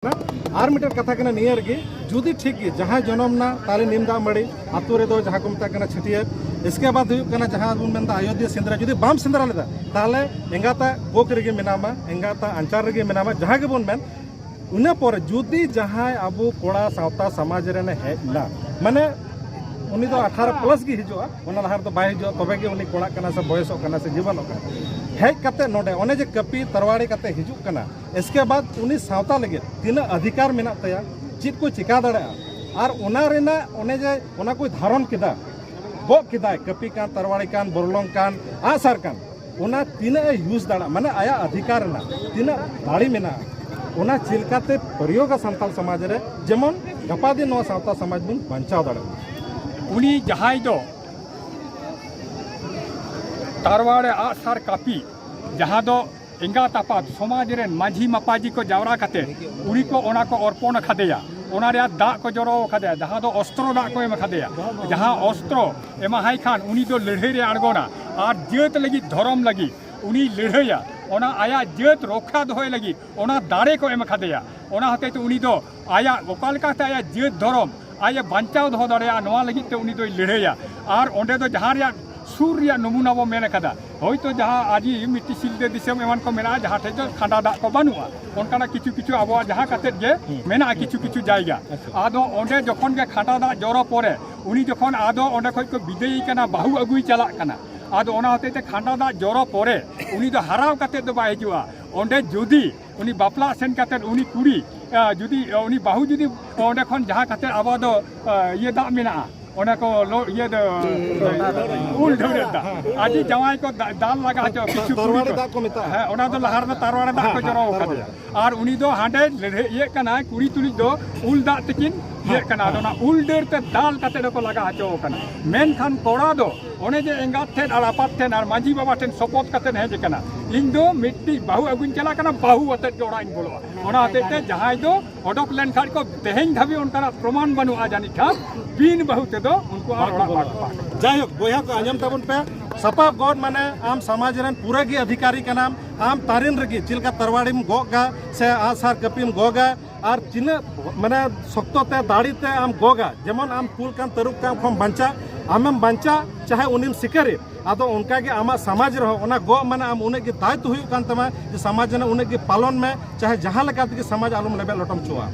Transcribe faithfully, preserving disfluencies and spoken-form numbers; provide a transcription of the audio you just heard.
ᱟᱨ ᱢᱤᱫᱴᱮᱱ ᱠᱟᱛᱷᱟ ᱠᱟᱱᱟ ᱱᱤᱭᱟᱹ ᱨᱮᱜᱮ, ᱡᱩᱫᱤ ᱴᱷᱤᱠ ᱜᱮ ᱡᱟᱦᱟᱸᱭ ᱡᱚᱱᱚᱢ ᱮᱱᱟ, ᱛᱟᱦᱞᱮ ᱱᱤᱢ ᱫᱟᱜ ᱢᱟᱹᱲᱤ, ᱟᱹᱛᱩ ᱨᱮᱫᱚ ᱡᱟᱦᱟᱸ ᱠᱚ ᱢᱮᱛᱟᱜ ᱠᱟᱱᱟ ᱪᱷᱟᱹᱴᱭᱟᱹᱨ, ᱤᱥᱠᱮ ᱵᱟᱫ ᱦᱩᱭᱩᱜ ᱠᱟᱱᱟ ᱡᱟᱦᱟᱸ ᱵᱚᱱ ᱢᱮᱱᱫᱟ ᱟᱭᱳᱫᱤᱭᱟᱹ ᱥᱮᱸᱫᱽᱨᱟ, ᱡᱩᱫᱤ ᱵᱟᱢ ᱥᱮᱸᱫᱽᱨᱟ ᱞᱮᱫᱟ, ᱛᱟᱦᱞᱮ ᱮᱸᱜᱟᱛᱟᱜ ᱠᱳᱠ ᱨᱮᱜᱮ ᱢᱮᱱᱟᱢᱟ, ᱮᱸᱜᱟᱛᱟᱜ ᱟᱧᱪᱟᱨ ᱨᱮᱜᱮ ᱢᱮᱱᱟᱢᱟ, ᱡᱟᱦᱟᱸ ᱜᱮᱵᱚᱱ ᱢᱮᱱ᱾ ᱤᱱᱟᱹ ᱯᱚᱨᱮ ᱡᱩᱫᱤ ᱡᱟᱦᱟᱸᱭ ᱟᱵᱚ ᱠᱚᱲᱟ ᱥᱟᱶᱛᱟ ᱥᱚᱢᱟᱡᱽ ᱨᱮᱱᱮ ᱦᱮᱡ ᱮᱱᱟ, ᱢᱟᱱᱮ ᱩᱱᱤ ᱫᱚ ᱟᱴᱷᱟᱨᱚ ᱯᱞᱟᱥ ᱜᱮ ᱦᱤᱡᱩᱜᱼᱟ, ᱚᱱᱟ ᱞᱟᱦᱟ ᱨᱮᱫᱚ ᱵᱟᱭ ᱦᱤᱡᱩᱜᱼᱟ, ᱛᱚᱵᱮ ᱜᱮ ᱩᱱᱤ ᱠᱚᱲᱟᱜ ᱠᱟᱱᱟ ᱥᱮ ᱵᱚᱭᱮᱥᱚᱜ ᱠᱟᱱᱟ ᱥᱮ ᱡᱤᱵᱚᱱᱚᱜ ᱠᱟᱱᱟ᱾ ᱦᱮᱡ ᱠᱟᱛᱮ ᱱᱚᱰᱮ ᱚᱱᱮ ᱡᱮ ᱠᱟᱹᱯᱤ ᱛᱟᱨᱣᱟᱲᱤ ᱠᱟᱛᱮ ᱦᱤᱡᱩᱜ ᱠᱟᱱᱟ, ᱤᱥᱠᱮ ᱵᱟᱫ ᱩᱱᱤ ᱥᱟᱶᱛᱟ ᱞᱟᱹᱜᱤᱫ ᱛᱤᱱᱟᱹᱜ ᱚᱫᱷᱤᱠᱟᱨ ᱢᱮᱱᱟᱜ ᱛᱟᱭᱟ, ᱪᱮᱫ ᱠᱚ ᱪᱤᱠᱟ ᱫᱟᱲᱮᱭᱟᱜᱼᱟ, ᱟᱨ ᱚᱱᱟ ᱨᱮᱱᱟᱜ ᱚᱱᱮ ᱡᱮ ᱚᱱᱟ ᱠᱚᱭ ᱫᱷᱟᱨᱚᱱ ᱠᱮᱫᱟ, ᱜᱚᱜ ᱠᱮᱫᱟᱭ, ᱠᱟᱹᱯᱤ ᱠᱟᱱ, ᱛᱟᱨᱣᱟᱲᱤ ᱠᱟᱱ, ᱵᱚᱨᱞᱚᱝ ᱠᱟᱱ, ᱟᱜᱼᱥᱟᱨ ᱠᱟᱱ, ᱚᱱᱟ ᱛᱤᱱᱟᱹᱜ ᱮ ᱤᱭᱩᱡᱽ ᱫᱟᱲᱮᱭᱟᱜᱼᱟ, ᱢᱟᱱᱮ ᱟᱭᱟᱜ ᱚᱫᱷᱤᱠᱟᱨ ᱨᱮᱱᱟᱜ ᱛᱤᱱᱟᱹᱜ ᱫᱟᱲᱮ ᱢᱮᱱᱟᱜᱼᱟ, ᱚᱱᱟ ᱪᱮᱫ ᱞᱮᱠᱟᱛᱮ ᱯᱨᱚᱭᱳᱜᱟ ᱥᱟᱱᱛᱟᱲ ᱥᱚᱢᱟᱡᱽ ᱨᱮ, ᱡᱮᱢᱚᱱ ᱜᱟᱯᱟ ᱫᱤᱱ ᱱᱚᱣᱟ ᱥᱟᱶᱛᱟ ᱥᱚᱢᱟᱡᱽ ᱵᱚᱱ ᱵᱟᱧᱪᱟᱣ ᱫᱟᱲᱮᱭᱟᱜᱼᱟ᱾ ᱩᱱᱤ ᱡᱟᱦᱟᱸᱭ ᱫᱚ ᱛᱟᱨᱣᱟᱲᱮ ᱟᱜᱼᱥᱟᱨ ᱠᱟᱹᱯᱤ, ᱡᱟᱦᱟᱸ ᱫᱚ ᱮᱸᱜᱟᱛ ᱟᱯᱟᱛ ᱥᱚᱢᱟᱡᱽ ᱨᱮᱱ ᱢᱟᱹᱡᱷᱤ ᱢᱟᱯᱟᱡᱤ ᱠᱚ ᱡᱟᱣᱨᱟ ᱠᱟᱛᱮ ᱩᱱᱤ ᱠᱚ ᱚᱱᱟ ᱠᱚ ᱚᱨᱯᱚᱱ ᱟᱠᱟᱫᱮᱭᱟ, ᱚᱱᱟ ᱨᱮᱭᱟᱜ ᱫᱟᱜ ᱠᱚ ᱡᱚᱨᱚ ᱟᱠᱟᱫᱮᱭᱟ, ᱡᱟᱦᱟᱸ ᱫᱚ ᱚᱥᱛᱨᱚ ᱫᱟᱜ ᱠᱚ ᱮᱢ ᱟᱠᱟᱫᱮᱭᱟ, ᱡᱟᱦᱟᱸ ᱚᱥᱛᱨᱚ ᱮᱢᱟᱦᱟᱭ ᱠᱷᱟᱱ ᱩᱱᱤ ᱫᱚ ᱞᱟᱹᱲᱦᱟᱹᱭ ᱨᱮ ᱟᱬᱜᱚᱱᱟ ᱟᱨ ᱡᱟᱹᱛ ᱞᱟᱹᱜᱤᱫ, ᱫᱷᱚᱨᱚᱢ ᱞᱟᱹᱜᱤᱫ ᱩᱱᱤ ᱞᱟᱹᱲᱦᱟᱹᱭᱟ, ᱚᱱᱟ ᱟᱭᱟᱜ ᱡᱟᱹᱛ ᱨᱚᱠᱷᱟ ᱫᱚᱦᱚᱭ ᱞᱟᱹᱜᱤᱫ ᱚᱱᱟ ᱫᱟᱲᱮ ᱠᱚ ᱮᱢ ᱟᱠᱟᱫᱮᱭᱟ᱾ ᱚᱱᱟ ᱦᱚᱛᱮᱡ ᱛᱮ ᱩᱱᱤ ᱫᱚ ᱟᱭᱟᱜ ᱚᱠᱟ ᱞᱮᱠᱟᱛᱮ ᱟᱭᱟᱜ ᱡᱟᱹᱛ ᱫᱷᱚᱨᱚᱢ ᱟᱡ ᱮ ᱵᱟᱧᱪᱟᱣ ᱫᱚᱦᱚ ᱫᱟᱲᱮᱭᱟᱜᱼᱟ, ᱱᱚᱣᱟ ᱞᱟᱹᱜᱤᱫ ᱛᱮ ᱩᱱᱤ ᱫᱚᱭ ᱞᱟᱹᱲᱦᱟᱹᱭᱟ᱾ ᱟᱨ ᱚᱸᱰᱮ ᱫᱚ ᱡᱟᱦᱟᱸ ᱨᱮᱭᱟᱜ ᱥᱩᱨ ᱨᱮᱭᱟᱜ ᱱᱚᱢᱩᱱᱟ ᱵᱚ ᱢᱮᱱ ᱟᱠᱟᱫᱟ, ᱦᱳᱭᱛᱳ ᱡᱟᱦᱟᱸ ᱟᱹᱰᱤ ᱢᱤᱫᱴᱤᱡ ᱥᱤᱞᱫᱟᱹ ᱫᱤᱥᱚᱢ ᱮᱢᱟᱱ ᱠᱚ ᱢᱮᱱᱟᱜᱼᱟ, ᱡᱟᱦᱟᱸ ᱴᱷᱮᱡ ᱫᱚ ᱠᱷᱟᱸᱰᱟ ᱫᱟᱜ ᱠᱚ ᱵᱟᱹᱱᱩᱜᱼᱟ, ᱚᱱᱠᱟᱱᱟᱜ ᱠᱤᱪᱷᱩ ᱠᱤᱪᱷᱩ ᱟᱵᱚᱣᱟᱜ ᱡᱟᱦᱟᱸ ᱠᱟᱛᱮᱫ ᱜᱮ ᱦᱩᱸ᱾ ᱢᱮᱱᱟᱜᱼᱟ ᱠᱤᱪᱷᱩ ᱠᱤᱪᱷᱩ ᱡᱟᱭᱜᱟ᱾ ᱟᱪᱪᱷᱟ᱾ ᱟᱫᱚ ᱚᱸᱰᱮ ᱡᱚᱠᱷᱚᱱ ᱜᱮ ᱠᱷᱟᱸᱰᱟ ᱫᱟᱜ ᱡᱚᱨᱚ ᱯᱚᱨᱮ, ᱩᱱᱤ ᱡᱚᱠᱷᱚᱱ ᱟᱫᱚ ᱚᱸᱰᱮ ᱠᱷᱚᱡ ᱠᱚ ᱵᱤᱫᱟᱹᱭᱮ ᱠᱟᱱᱟ, ᱵᱟᱹᱦᱩ ᱟᱹᱜᱩᱭ ᱪᱟᱞᱟᱜ ᱠᱟᱱᱟ, ᱟᱫᱚ ᱚᱱᱟ ᱦᱚᱛᱮᱡ ᱛᱮ ᱠᱷᱟᱸᱰᱟ ᱫᱟᱜ ᱡᱚᱨᱚ ᱯᱚᱨᱮ ᱩᱱᱤ ᱫᱚ ᱦᱟᱨᱟᱣ ᱠᱟᱛᱮᱫ ᱫᱚ ᱵᱟᱭ ᱦᱤᱡᱩᱜᱼᱟ᱾ ᱚᱸᱰᱮ ᱡᱩᱫᱤ ᱩᱱᱤ ᱵᱟᱯᱞᱟ ᱥᱮᱱ ᱠᱟᱛᱮᱫ ᱩᱱᱤ ᱠᱩᱲᱤ, ᱟ, ᱡᱩᱫᱤ, ᱟ, ᱩᱱᱤ ᱵᱟᱹᱦᱩ ᱡᱩᱫᱤ ᱚᱸᱰᱮ ᱠᱷᱚᱱ ᱡᱟᱦᱟᱸ ᱠᱟᱛᱮᱫ ᱟᱵᱚ ᱫᱚ, ᱟ, ᱤᱭᱟᱹ ᱫᱟᱜ ᱢᱮᱱᱟᱜᱼᱟ, ᱚᱱᱟ ᱠᱚ ᱞᱚ-, ᱤᱭᱟᱹ ᱫᱚ, ᱩᱞ ᱰᱷᱟᱹᱣᱨᱟᱹᱜ ᱫᱟᱜ, ᱟᱹᱰᱤ ᱡᱟᱶᱟᱭ ᱠᱚ ᱫᱟ-, ᱫᱟᱞ ᱞᱟᱜᱟ ᱦᱚᱪᱚ ᱠᱤᱪᱷᱩ ᱠᱩᱲᱤ ᱛᱟᱨᱣᱟᱲᱤ ᱠᱚ᱾ ᱫᱟᱜ ᱠᱚ ᱢᱮᱛᱟᱜᱼᱟ᱾ ᱦᱮᱸ, ᱚᱱᱟ ᱫᱚ ᱞᱟᱦᱟ ᱨᱮᱫᱚ ᱛᱟᱨᱣᱟᱲᱤ ᱫᱟᱜ ᱠᱚ ᱦᱮᱸ, ᱡᱚᱨᱚ ᱦᱮᱸ, ᱟᱠᱟᱫᱮᱭᱟ᱾ ᱛᱟᱨᱣᱟᱲᱤ᱾ ᱟᱨ ᱩᱱᱤ ᱫᱚ ᱦᱟᱸᱰᱮ ᱞᱟᱹᱲᱦᱟᱹᱭ ᱤᱭᱟᱹᱜ ᱠᱟᱱᱟᱭ, ᱠᱩᱲᱤ ᱛᱩᱞᱩᱡ ᱫᱚ ᱩᱞ ᱫᱟᱜ ᱛᱮᱠᱤᱱ ᱤᱭᱟᱹᱜ ᱠᱟᱱᱟ᱾ ᱟᱫᱚ ᱚᱱᱟ ᱩᱞ ᱰᱟᱹᱨ ᱛᱮ ᱫᱟᱞ ᱠᱟᱛᱮ ᱦᱚᱸᱠᱚ ᱞᱟᱜᱟ ᱦᱚᱪᱚ ᱟᱠᱟᱱᱟ᱾ ᱢᱮᱱᱠᱷᱟᱱ ᱠᱚᱲᱟ ᱫᱚ ᱚᱱᱮ ᱡᱮ ᱮᱸᱜᱟᱛ ᱴᱷᱮᱱ ᱟᱨ ᱟᱯᱟᱛ ᱴᱷᱮᱱ ᱟᱨ ᱢᱟᱹᱡᱷᱤ ᱵᱟᱵᱟ ᱴᱷᱮᱱ ᱥᱚᱯᱚᱛ ᱠᱟᱛᱮ ᱦᱮᱡ ᱟᱠᱟᱱᱟ, ᱤᱧ ᱫᱚ ᱢᱤᱫᱴᱤᱡ ᱵᱟᱹᱦᱩ ᱟᱹᱜᱩᱧ ᱪᱟᱞᱟᱜ ᱠᱟᱱᱟ, ᱵᱟᱹᱦᱩ ᱟᱛᱮᱫ ᱜᱮ ᱚᱲᱟᱜ ᱤᱧ ᱵᱚᱞᱚᱜᱼᱟ᱾ ᱚᱱᱟ ᱦᱚᱛᱮᱡ ᱛᱮ ᱡᱟᱦᱟᱸᱭ ᱫᱚ ᱚᱰᱚᱠ ᱞᱮᱱᱠᱷᱟᱱ ᱠᱚ, ᱛᱮᱦᱮᱧ ᱫᱷᱟᱹᱵᱤᱡ ᱚᱱᱠᱟᱱᱟᱜ ᱯᱨᱚᱢᱟᱱ ᱵᱟᱹᱱᱩᱜᱼᱟ ᱡᱟᱹᱱᱤᱡ ᱠᱷᱟᱱ, ᱵᱤᱱ ᱵᱟᱹᱦᱩ ᱛᱮᱫᱚ ᱩᱱᱠᱩ ᱟᱨ ᱚᱲᱟᱜ ᱵᱟᱠᱚ ᱵᱚᱞᱚᱜᱼᱟ᱾ ᱡᱟᱭᱦᱳᱠ, ᱵᱚᱭᱦᱟ ᱠᱚ, ᱟᱸᱡᱚᱢ ᱛᱟᱵᱚᱱ ᱯᱮ, ᱥᱟᱯᱟᱵ ᱜᱚᱫ ᱢᱟᱱᱮ ᱟᱢ ᱥᱚᱢᱟᱡᱽ ᱨᱮᱱ ᱯᱩᱨᱟᱹ ᱜᱮ ᱚᱫᱷᱤᱠᱟᱨᱤ ᱠᱟᱱᱟᱢ᱾ ᱟᱢ ᱛᱟᱨᱮᱱ ᱨᱮᱜᱮ ᱪᱮᱫ ᱞᱮᱠᱟ ᱛᱟᱨᱣᱟᱲᱤᱢ ᱜᱚᱜᱟ ᱥᱮ ᱟᱜᱼᱥᱟᱨ ᱠᱟᱹᱯᱤᱢ ᱜᱚᱜᱟ, ᱟᱨ ᱛᱤᱱᱟᱹᱜ ᱢᱟᱱᱮ ᱥᱚᱠᱛᱚ ᱛᱮ ᱫᱟᱲᱮ ᱛᱮ ᱟᱢ ᱜᱚᱜᱟ, ᱡᱮᱢᱚᱱ ᱟᱢ ᱠᱩᱞ ᱠᱟᱱ ᱛᱟᱹᱨᱩᱵ ᱠᱟᱱ ᱠᱷᱚᱱ ᱵᱟᱧᱪᱟᱜ, ᱟᱢᱮᱢ ᱵᱟᱧᱪᱟᱜ, ᱪᱟᱦᱮ ᱩᱱᱤᱢ ᱥᱤᱠᱟᱹᱨᱤ᱾ ᱟᱫᱚ ᱚᱱᱠᱟ ᱜᱮ ᱟᱢᱟᱜ ᱥᱚᱢᱟᱡᱽ ᱨᱮᱦᱚᱸ ᱚᱱᱟ ᱜᱚᱜ ᱢᱟᱱᱮ ᱟᱢ ᱩᱱᱟᱹᱜ ᱜᱮ ᱫᱟᱭᱤᱛᱛᱚ ᱦᱩᱭᱩᱜ ᱠᱟᱱ ᱛᱟᱢᱟ ᱡᱮ ᱥᱚᱢᱟᱡᱽ ᱨᱮᱱᱟᱜ ᱩᱱᱟᱹᱜ ᱜᱮ ᱯᱟᱞᱚᱱ ᱢᱮ, ᱪᱟᱦᱮ ᱡᱟᱦᱟᱸ ᱞᱮᱠᱟ ᱛᱮᱜᱮ ᱥᱚᱢᱟᱡᱽ ᱟᱞᱚᱢ ᱞᱮᱵᱮᱫ ᱞᱚᱴᱚᱢ ᱦᱚᱪᱚᱣᱟᱜᱼᱟ᱾